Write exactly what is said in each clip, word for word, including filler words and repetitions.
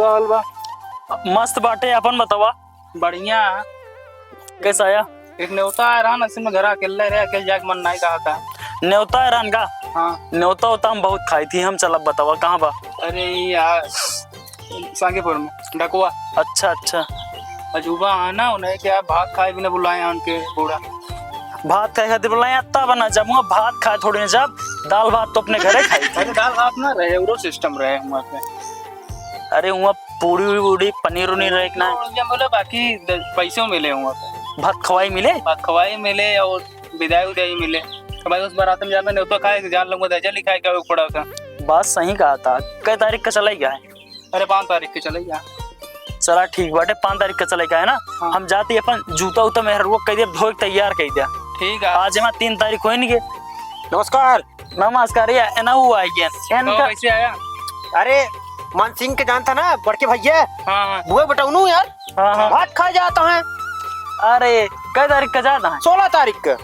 का हाल बा? मस्त बाटे, अपन बतावा। बढ़िया। कैसा आया? एक नेवता आया रहा ना, इसमें घर अकेले रहे, अकेले जाके मन नहीं कहा था। नेवता आया रहन का? हाँ। नेवता होता हम बहुत खाई थी हम, चल अब बतावा कहाँ बा? अरे यार, सांगीपुर में डकुआ। अच्छा, अच्छा। अजूबा है ना, उन्हें क्या भात खाए बिना बुलाए हैं उनके बूढ़ा। भात खाए खातिर बुलाए, अत्ता बना जब वहाँ भात खाए थोड़ी ना, जब दाल भात तो अपने घरे खाई थी। अरे दाल भात ना रहे, उरो सिस्टम रहे वहाँ पे। अरे वहाँ पूड़ी उड़ी, पनीर उनीर रहे कि ना? उड़िया मिले, बाकी द-, पैसों मिले वहाँ पे। भात खवाई मिले? भात खवाई मिले और विदाई उदाई मिले। तो भाई उस बारात में जाता नहीं, तो खाए, जान लोग में दर्जा लिखाए क्या पड़ा था। बात सही कहा था। कै तारीख का चलाई का है? अरे पाँच तारीख के चलाई का। चला ठीक बाटे, पाँच तारीख का चलाई का है ना? हाँ। हम जाती अपन जूता उता मेहरुआ कह दिया, धोए के तैयार कह दिया। ठीक है। आज हमारा तीन तारीख होई नहीं के। नमस्कार। नमस्कार, ये एना हुआ है ये। एन कहो, का कैसे आया? अरे, मान सिंह के जानता ना, बड़के भैया? हाँ, हाँ। बुआ बटौनू यार। हाँ, हाँ। भात खा जाता है। अरे, कै तारीख का जाता है? सोलह तारीख का।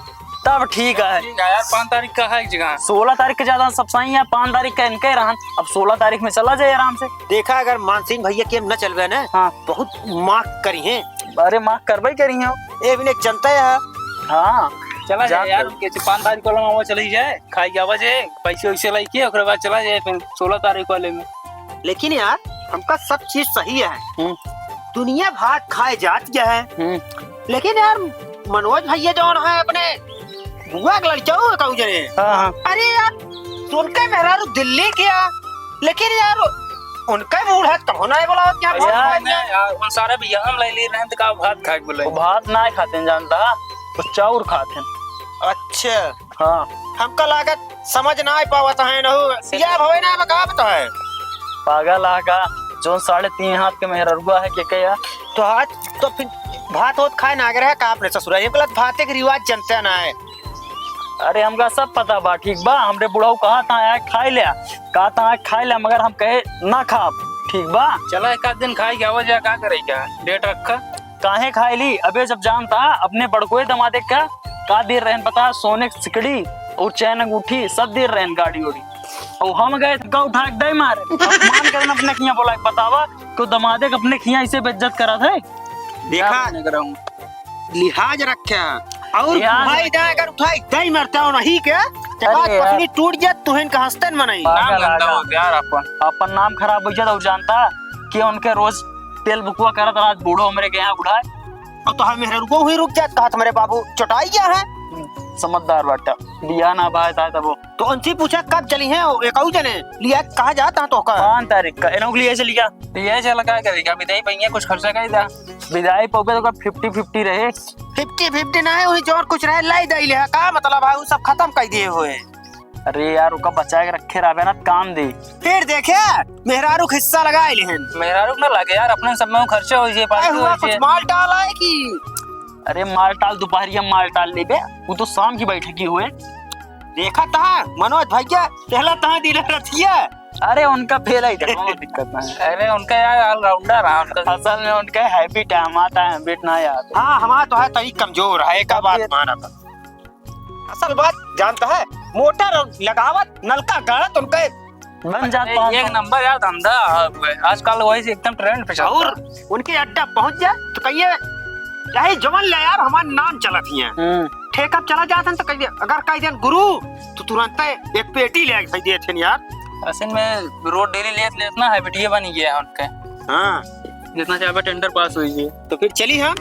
तब ठीक है। ठीक है यार, पाँच तारीख का है एक जगह। सोलह तारीख का जाता है, सब सही है, पाँच तारीख का इनके रहन। अब सोलह तारीख में चला जाए आराम से। देखा, अगर मान सिंह भैया के हम न चलबे ना, हाँ। बहुत माफ करी हैं। अरे, माफ करबे करी हो। ए, भी नहीं जनता है। हाँ। चला जाए जानता यार, हूँ। उनके से पाँच तारीख वाला में चली जाए। खाई के आवा जाए, पैसे वैसे लेके, ओकरे बाद चला जाए फिर सोलह तारीख वाले में। लेकिन यार, हमका सब चीज सही है। हम्म। दुनिया भात खाए जात गया है। हम्म। लेकिन यार, मनोज भैया जौन है अपने बुआ के लड़का हो कहू जने। हाँ, हाँ। अरे यार, उनके मेहरारू दिल्ली किया, लेकिन यार, उनके बूढ़ा तो ना बोला क्या अरे भात यार, खाए? नहीं यार, उन सारे भी यहाँ ले ले रहे हैं तो का भात खाए के बोले? वो भात ना खाते हैं जानता, वो चाउर खाते हैं। अच्छा। हाँ। हमका लागत समझ ना आ पावत है, नहु। या भवे ना, बका बता है। पागल आ का, जोन साढ़े तीन हाथ के मेहररुआ है के, के या? तो हाथ तो फिर भात होत खाए ना रहे का अपने ससुरा? ये गलत भाते के रिवाज जनते ना है। अरे, हमका सब पता बा, ठीक बा? हमरे बुढ़ऊ कहा था, "आए खाए ले," कहा था, "आए खाए ले," मगर हम कहे, "ना खाब," ठीक बा? चला, एक आध दिन खाए के आवा जा, का करे क्या? डेट रखा। काहे खाए ली? अबे, जब जानता अपने बड़कोए दमादे का, का दे रहन पता, सोने की सिकड़ी और चैन अंगूठी, सब दे रहन, गाड़ी उड़ी। और हम गए, का उठा के दे मारे। अपमान करन अपने किया बोला, बतावा, तो दमादे के अपने किया इसे बेइज्जत करा थे? देखा, क्या बोलने का रहूं? लिहाज रखे। और लिहाज भाई रखे। दा अगर उठाई दई मरता हो नहीं के, तो अरे बात यार। पसली टूट जात, तुहिन का हंसतन मनई। पागल नाम गंदा आदमी। हो गया यार अपन। अपन नाम खराब हो जात और जानता कि उनके रोज तेल बुकवा करत रहा, बूढ़ो हमरे के यहाँ बुढ़ा। और तो हम मेहररुको हुई रुक जात, कहा तुम्हारे बाबू चुटाई गया है। समझदार बाटा, बिया ना भाई ता तबो। तो उनसे पूछा कब चली हैं, एक आऊ जने लिया कहा जाता तो का? पाँच तारीख का, एनहु के लिए चली गया। तो ये चला का करेगा, विदाई पइया कुछ खर्चा कर दा। विदाई पउबे तो का फिफ्टी फिफ्टी रहे। फिफ्टी फिफ्टी ना है, वही जोर कुछ रहे, लाई दई ले, का मतलब है, वो सब खत्म कर दिए हुए। अरे यार, ओका बचाए के रखे रहबे ना, काम दे। फिर देखे, मेहरारू के हिस्सा लगाए लेहन। मेहरारू के ना लगे यार, अपने सब में खर्चा हो जाए, अरे पार्टी हुआ हो कुछ जाए। माल टाल आए कि? अरे माल टाल, दोपहरिया में माल टाल लेबे, वो तो शाम की बैठकी हुए। देखा था मनोज भैया, पहला तहाँ दिन रथिया। अरे उनका फेल ही था, कोनो दिक्कत ना है। अरे उनका यार ऑलराउंडर है उनका। असल में उनका हैबिट है, हमारा तो हैबिट ना यार। हाँ, हमारा तो है तरी कमजोर है, एक बात माना था। असल बात जानता है, मोटर लगावत, नलका गाड़त उनका बन जात अरे, पाँच एक सौ। नंबर यार धंधा है, आजकल वही से एकदम ट्रेंड पे चलता और है। उनके अड्डा पहुंच जाए तो कहिए, "यही जवन ले यार, हमार नाम चलत ही है।" हम्म। ठेका पे चला जात हन तो कहिए, अगर कह देन, "गुरु," तो तुरंत एक पेटी ले आके दे देत हन यार। असल में रोज डेली लेत लेत ना हैबिटिए बन गया है उनके। हाँ। जितना चाहे टेंडर पास हुई है। तो फिर चली हम।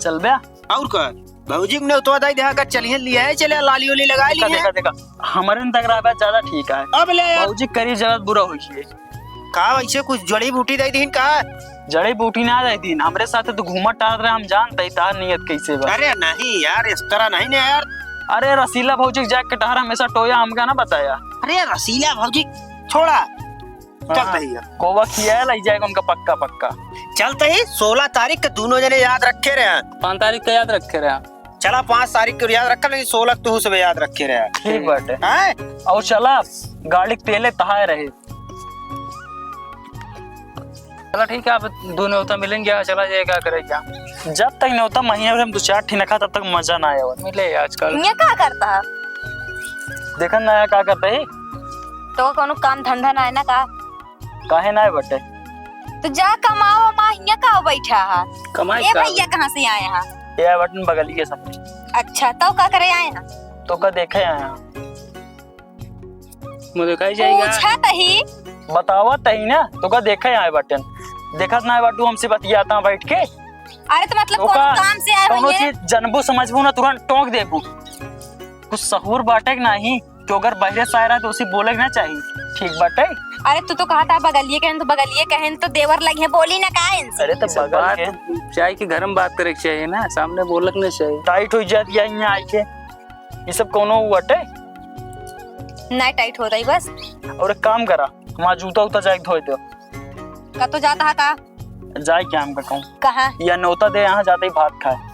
चल बे। और का? भौजी के नेवतवा दाई देहा का चलिए, लिया है, चले लाली उली लगा देखा, लिए। देखा, देखा, हमरे न तक रहबे ज्यादा ठीक है। अब ले यार। भौजी करीब जरूरत बुरा होई है। का वैसे कुछ जड़ी बूटी दे दीन का? जड़ी बूटी ना दे दीन, हमरे साथे तो घूमत टहलत रहे, हम जानते ही तार नियत कैसे बा। अरे नहीं यार, इस तरह नहीं ना यार। अरे रसीला भौजी के जाके टहर हमेशा टोया, हमका ना बताया। अरे रसीला भौजी छोड़ा, चलते ही है। कोवा खिया लई जाएगा उनका पक्का, पक्का। चलते ही सोलह तारीख के दोनों जने याद रखे रहे। पाँच तारीख का याद रखे रहे। चला, पाँच तारीख के याद रखा, लेकिन सोलह तू सब याद रखे रहे। ठीक बाटे। हैं? और चला, गाड़ी के तेले तहाए रहे। चला ठीक है, अब दो नेवता मिलेंगे, चला जाए, क्या करे क्या। जब तक नेवता महीने भर में दो चार ठिन खा, तब तक मजा ना आए। मिले आजकल। ये का करता है? देखा ना, का करता है? तो कोनो काम धंधा ना है ना का? काहे ना है बटे? तो जा कमाओ, अमा हियाँ का बैठा है? कमाई ए का? भैया कहाँ से आए हैं? ये आए बाटन बगलिए से। अच्छा, तो का करे आए हैं? तोका देखे आए हैं। मुझे कही जाएगा। पूछा तही। बतावा तही ना, तोका देखे आए बाटन। देखत ना आए बाटू हमसे बतियाता बैठ के। अरे तो मतलब तोका कौनो काम से आए कौनो होइए? चीज जनबू समझबू ना, तुरंत टोक देबू। कुछ सहूर बाटे कि नाही? कि अगर बहरे से आए रहा तो उसे बोले के ना चाहिए, ठीक बाटे? अरे तू तो कहा था बगलिए कहेन, तो बगलिए कहेन तो देवर लगे बोली ना का इनसे? अरे तो ये सब बगल बात के। जाए के घर में बात करे के चाहिए ना, सामने बोले के ना चाहिए। टाइट हो जाती है यहाँ आके, ये सब कौनो बाटे? ना टाइट होता ही बस। और एक काम करा, हमारा जूता उता जाए के धोए दो। का तो जाता है का? जाए क्या हमका कहूँ? कहाँ? या न्योता दे, यहाँ जाते ही भात खाए।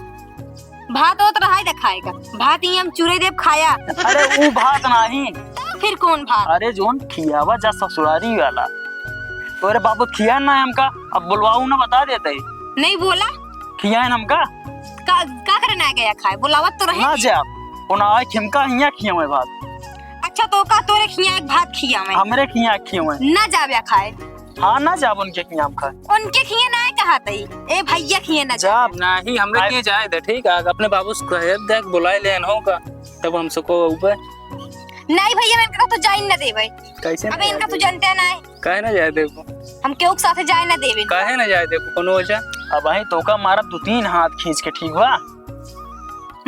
भात होत रहा है खाएगा, भात ही हम चूरे देब खाया। अरे ऊ भात नाही। तो फिर कौन भात? अरे जोन खियावा जा ससुरारी वाला। तोरे बाबू खिया ना हमका, अब बुलवाऊ ना बता देते। नहीं बोला। खिया है हमका। का, का करे ना गया खाए? बुलावत तो रहे ना नहीं। जा, उन आए खिमका हिया खिया में भात। अच्छा तो का तोरे खिया एक भात खिया में? हमरे खिया खिया में। ना जाव्या खाए। हाँ, ना जाब उनके खियाँ हम खाए। उनके खियाँ ना कहा तई, ए भैया खियाँ ना जाब। जाब। नहीं, हमरे खियाँ जाए दे, ठीक है? अपने बाबू से कहे दे, बुलाए ले इन्हों का, तब हम सको ऊपर। नहीं भैया, मैं इनका तो जाए न देबे। कैसे अब ना इनका जाए तो देबे? जानते ना है। काहे ना जाए देबो? हम केहू के साथे जाए ना देबे। काहे ना जाए देबो? कोनो वजह? अब वहीं तोका मारा दो तीन हाथ खींच के, ठीक बा?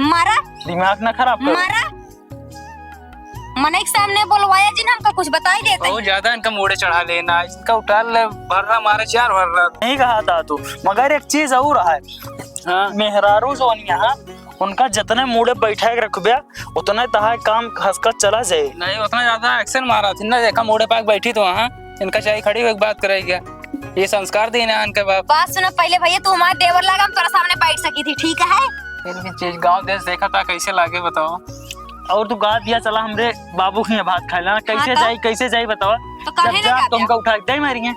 मारा। दिमाग ना खराब करो। मारा। मनई के सामने बोलवाया जिन, हमका कुछ बताई देते। बहुत ज्यादा इनका मूड़े चढ़ा लेना, इनका उठा ले, भर्रा मारे चार भर्रा। नहीं कहा था तू, मगर एक चीज और है। हाँ। मेहरारू जोन यहाँ, उनका जितने मूड़े बैठा के रखबे, उतने तहार काम खसखस चला जाए। नहीं, उतना ज्यादा action मारा थी ना, देखा मूड़े पाक बैठी तो वहाँ, इनका चाहे खड़ी होके बात कराई गया। ये संस्कार देना है इनके बाप। बात सुना पहले भैया, तू हमारे देवर लागा, हम तोरा सामने बैठ सकी थी, ठीक है? फिर भी चीज गाँव देश देखा था, कैसे लागे बताओ? और तू गा दिया, चला हमरे बाबू के यहाँ भात खाए ला, हाँ कैसे तो? जाई, कैसे जाई बतावा? तो काहे जब ना जा, गाते? तुमका उठा के दे मारिए।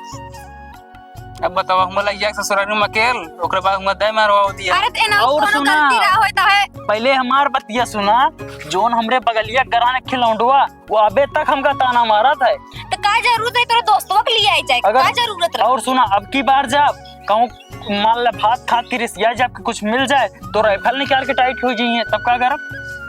अब बतावा, हम लइया के ससुराल में अकेल, ओकरे बाद हम दे मारवा दिया। अरे तो एना और कौनो सुना, गलती रहा होता है। पहले हमार बतिया सुना, जोन हमरे बगलिया के घराने खिलौंडवा, वो अबे तक हमका ताना मारत है। तो का जरूरत है तोरा दोस्तवा के लिए आई जाए? अगर का जरूरत रहा? और सुना, अब की बार जब कहूँ मान ले भात खात की रिसिया जब कुछ मिल जाए तो राइफल निकाल के टाइट हो जाइए, तब का करब?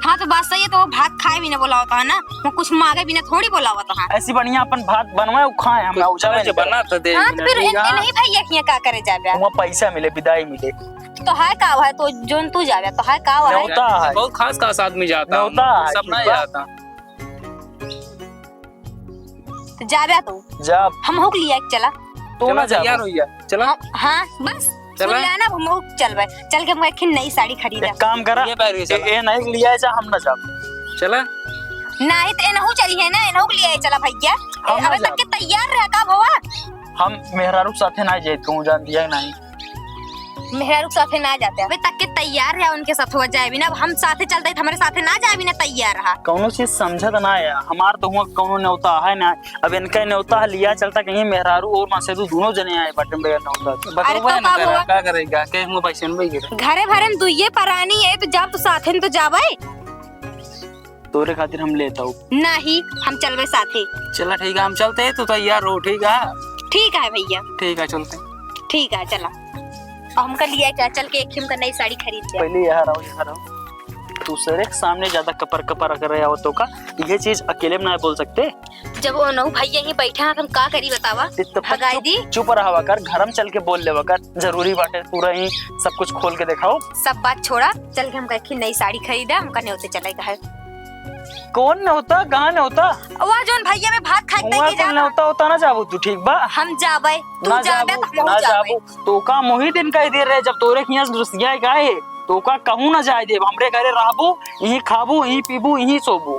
हाँ तो बात सही है, तो वो भात खाए भी ना बोला होता है ना, वो कुछ मांगे भी ना थोड़ी बोला होता है। ऐसी बढ़िया अपन भात बनवाए, वो खाए, हम कुछ उजावे तरह से नहीं करब। बना तो दे हाँ तो ना, फिर ठीक इन, है। इन्हीं भैया के यहाँ का करे जाबे? वहाँ पैसा मिले, विदाई मिले। तो है का है, तो जोन तू जाबे, तो है का है? न्योता है। बहुत खास खास आदमी जाता है, न्योता है, सब ना ठीक बा। जाता। तो जाबे तू। जाब। हम होक लिया के चला। तू चला ना जाबो। तैयार हो जा, चला। हम, हाँ, बस। चला। सुन ले ना, हम होक चलबे। चल के हम एक नई साड़ी खरीदा। एक काम करा, ये पैर के ए, चला। ए नहीं लिया जा, हम ना जाब। चला। नहीं तो एनहु चली है ना, एनहु के लिए चला भैया। हम ना अबे तक जाब। के तैयार रह का भवा? हम मेहरारू के साथे ना जाए, तू जान दिया नहीं। मेहरारू के साथे ना जाते, अबे तक के तैयार रह, उनके साथ हो जाए भी ना। अब हम साथे चलते तो हमारे साथे ना जाए भी ना, तैयार रहा। कौनो चीज समझत ना है, हमार तो हुआ कौनो न्योता है ना। अब इनका न्योता है, लिया चलता कहीं मेहरारू और मसेदू दोनों जने आए बाटे बगैर न्योता के। अरे बताओ तो ना का करा, हुआ? का करेगा? के हुआ पैसे में गिरे। घरे भरे में दुइये परानी है, तो जब तो साथे में तो जाबे। तोरे खातिर हम लेत आऊ। नहीं, हम चलबे साथे। चला ठीक है, हम चलते हैं, तू तैयार हो, ठीक है? ठीक है भैया। ठीक है, चलते हैं। ठीक है, चला। अब हमका लिया क्या, चल के एक हमका नई साड़ी खरीद ले। पहले यहाँ रहो, यहाँ रहो। दूसरे के सामने ज्यादा कपर कपर कर रहे हो तो का? ये चीज अकेले में ना बोल सकते। जब वो नौ भैया ही बैठा है, तो हम का करी बतावा? ये तो भगाई चुप, दी। चुप रहा कर, घर में चल के बोल लेवा कर, जरूरी बाटे पूरा ही सब कुछ खोल के दिखाओ। सब बात छोड़ा, चल के हमका एक नई साड़ी खरीदा, हमका न्योते चले का है। कौन न्योता, कहाँ न्योता? वह जोन भैया में भात खाए हुआ के कौन जाता। न्योता होता ना जाबू तू, ठीक बा? हम जाबे, तू ना जाबे जाबू, तो हम ना जाबे। जाबू। तो का मोहित इनका ही दे रहे, जब तोरे खियाँ से रुसिया का है, तो का कहूँ ना जाए देब, हमरे घरे रहबू, यहीं खाबू, यहीं पीबू, यहीं सोबू।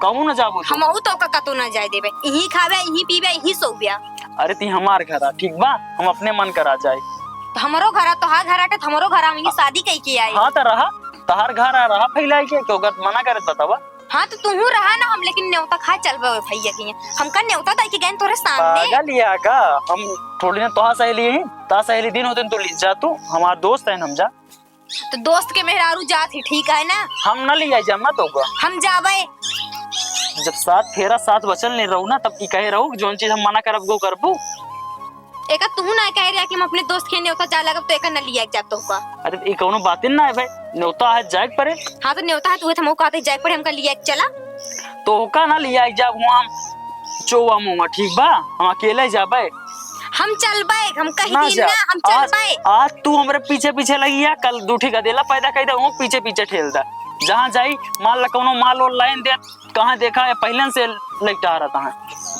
कहूँ ना जाबू तू। हमहू तो ओका कतौ ना जाए देबे। इहीं खाबे, इहीं पीबे, इहीं सोबिया। अरे ती हमार घर आ, ठीक बा? हम अपने मन करा जाए। तो हमरो घर आ, तोहार घर आटे, तो हमरो घर आ, हम इहीं शादी कई के आई। हाँ तो रहा, तोहार घर आ, रहा फैलाई के, तो गत मना करत बतावा। हाँ तो तूहू रहा ना, हम लेकिन न्योता खाए चलबे ओए भैया के यहाँ। हमका न्योता दे के गए तोरे सामने। पागल या का? हम थोड़ी ना तोहार सहेली ही, ता सहेली दिन होते तू ली जा तू, हमार दोस्त है हम जा। तो दोस्त के मेहरारू जात ही, ठीक है ना? हम ना लिया जाम ना तोका। हम जाबे। जब सात फेरा सात वचन ले रहू ना, तब की कहे रहू कि जौन चीज हम मना करब, वो करबू। एका तुहू ना कहे रहा कि हम अपने दोस्त के नेवता जा लगब, तो एका ना लिया जाब तोहका। अरे, ई कौनो बातिन ना है भाई, नेवता है, जाए के पड़े। हाँ, तो नेवता है, तू हमहू कहते जाए के पड़े, हमका लिया के चला। तोहका ना लिया जाब, हुआ हम चोवा मुआ, ठीक बा? हम अकेले जाबे। हम चलबे, हम कह ना दी जा। ना, हम आज, चलबे। आज तू हमरे पीछे पीछे लगी है, कल दू ठे गदेला पैदा कर दे, वो पीछे पीछे ठेल दे। जहाँ जाई, मान ला कौनो माल online दे, कहाँ देखा है, पहले से लइटा रहता है।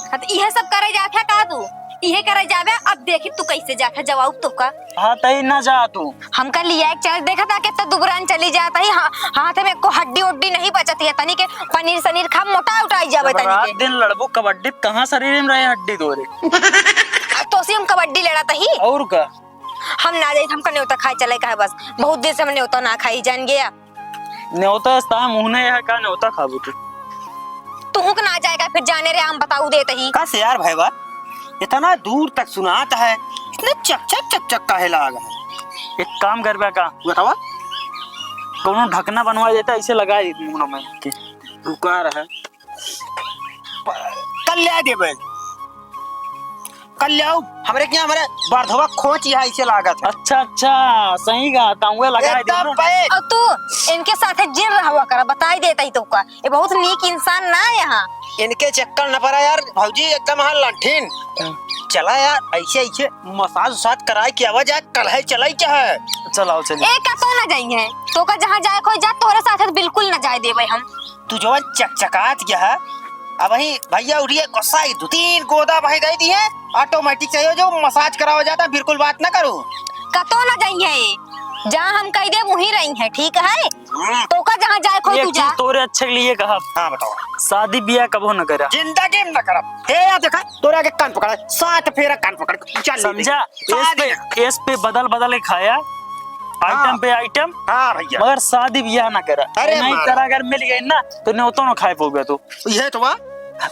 हाँ, तो इहे सब करे जात है का तू? इहे करे जाबे, अब देखी तू कैसे जात है, जवाब तोहका। हाँ, तई ना जा तू। हमका लिया के चल, देखा था कितना दुबरान चली जात है, हा-, हाथ में एको हड्डी उड्डी नहीं बचत है, तनी के पनीर सनीर खा, मोटा उटा जाबे जब तनी रात के। दिन लड़बू कबड्डी, त कहाँ शरीर में रहे हड्डी तोरे? अब तो से हम कबड्डी लड़त ही। और का? हम ना जाई, हमका नेवता खाए चले का है बस, बहुत दिन से हम नेवता ना खाई, जान गया। नेवता अस्ता मुँह नहीं है का, नेवता खाबू तू? तुहू के ना जाएगा, फिर जाने रे, हम बताऊ देत ही। का से यार भाईवा, इतना दूर तक सुनात है, इतने चक चक चक चक काहे लाग है? एक काम करबे का? बतावा। कौनो ढकना बनवा देता, ऐसे लगा दी मुँह में के। रुका रहा। प-, कल ले आ देबे। कल ले आओ, हमरे के यहाँ हमरे बरधवा खोंच यहाँ ऐसे लागत है। अच्छा, अच्छा, सही कहा था, उहे लगा दे एकदम ना। पैक। और तू इनके साथे जिन रहवा करा, बताई देता ही तोहका, ये बहुत नीक इंसान ना है यहाँ। इनके चक्कर न पड़ा यार भौजी, एकदम हाँ लंठीन। हम्म। चला यार, ऐसे ऐसे मसाज उसाज कराए के आवा जाए, कल है चलाई क्या है? चलाओ चलिए। ए, कतौ ना जाइए, तोहका जहाँ जाए कोई जा, तोहरे साथे तो बिल्कुल ना जाए देबे हम। तू जवन चकचकात गया है, अबहीं भैया उठिए, गुस्सा ही दो तीन गोदा भाई दे दिए, automatic चाहिए जो मसाज करावा जाता, बिल्कुल बात ना करो। कतौ ना जाइए, जहाँ हम कह दे वहीं रही है, ठीक है? हम्म। तोहका जहाँ जाए कोई एक तू जा। चीज तोरे अच्छे के लिए कहा। हाँ, बताओ। शादी बियाह कबो न करा। जिंदगी में न करब। हे यार देखा, तोरे आगे कान पकड़ा, सात फेरा कान पकड़ा, चल ले। समझा? एस शादी पे, ना। एस पे बदल बदल के खाया, हाँ। Item पे item। हाँ भैया। मगर शादी बियाह ना करा। अरे नहीं मारा। करा, अगर मिल गई ना, तो न्योतो ना खाए पोगे तू। ये तो बा।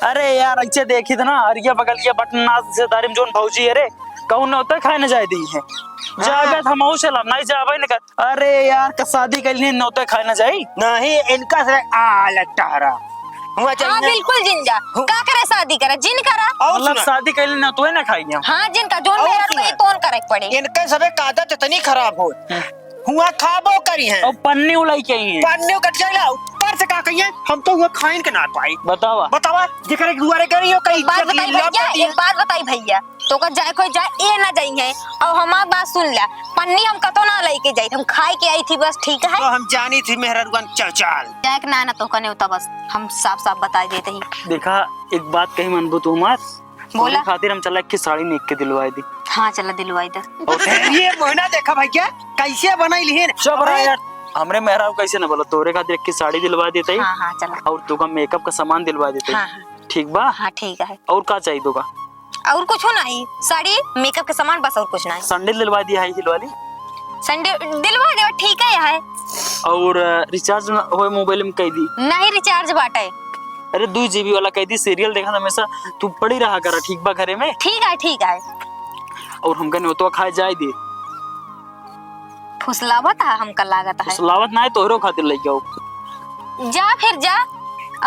अरे यार, ऐसे देखी था ना, अरिया बगल के बटन नाथ से दारिम जोन भौजी है रे, कहूँ न्योता खाए न जाए दी है। हाँ। जाबे तो हमहू चलब, नहीं जाबे न कर। अरे यार, का शादी के लिए न्योता खाए न जाई? नहीं, इनका से आ लट्टारा। हुआ हाँ, चाहिए। बिल्कुल जिन जा। हु- का करे शादी करे, जिन करा। और मतलब सुना। शादी के लिए न्योता ना खाई हम। हाँ, जिन का जोन और मेरा सुना। रुपये तोन करे के पड़े। इनके सबे का आदत इतनी खराब हो। हम्म। हुआ खाबो करी है। और पन्नी उलाई के ही है। पन्नी कट जाएला, ऊपर से का कहिए, हम तो हुआ खाइन के ना पाई। बतावा। बतावा, जेकरे दुआरे करी हो, कहीं एक बात इज्जत बताई लीला भैया, पड़ती है। एक बात बताई भैया, तोहका जाए कोई जाए, ए ना जाई है। और हमार बात सुन ला, पन्नी हम कतो ना लेके जाई, हम खाए के आई थी बस, ठीक है? तो हम जानी थी मेहररुअन चचाल। जाए के ना, ना तोहका नेवता बस, हम साफ साफ बताई देते ही। देखा, एक बात कही मनबू तू हमार, बोला। तोहरे खातिर हम चला एक ठे साड़ी नीक के दिलवाई दी। हाँ, चला दिलवाई दे। और ये मोहना देखा भैया, कैसे बनाई लिहिन। चुप रहा अरे। यार, हमरे मेहरारू कैसे न बोला, तोहरे खातिर एक ठे साड़ी दिलवा देते ही। हाँ, हाँ, चला। और तोहका makeup का सामान दिलवा देते ही। हाँ, हाँ। ठीक बा? हाँ, ठीक है। और का चाहिए तोहका? और कुछ नहीं, साड़ी, makeup के सामान, बस और कुछ नहीं। Sandal दिलवा दिया है, दिलवा ली। Sandal दिलवा दे, ठीक है, है। और, अ, recharge न होए mobile में कह दी। नहीं, recharge बाटे। अरे, दो GB वाला कह दी, serial देखा हमेशा, तू पड़ी रहा करा, ठीक बा, घरे में? ठीक है, ठीक है। और हमका न्योतवा खाए जाए दे। फुसलावत है, हमका लागत है। फुसलावत ना है, तोहरो खातिर लेके आओ। जा फिर जा,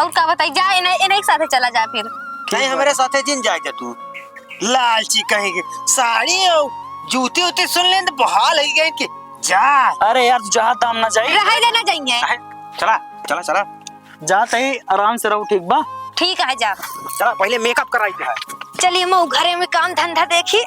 और का बताई, जा, इन्हें, इन्हें के साथे चला जा फिर। ठीक नहीं, बा। हमारे साथे जिन जाए जा तू। लालची कहेंगे, साड़ी और जूती उती सुन लें तो बहाल ही गए कि जा। अरे यार, तू जहाँ ताम ना जाई। रहाई देना जाइए। अहे, चला, चला, चला। जा तही आराम से रहो, ठीक बा? ठीक है, जा। चला, पहले makeup कराई के है। चलिए, मैं घरे में काम धंधा देखी।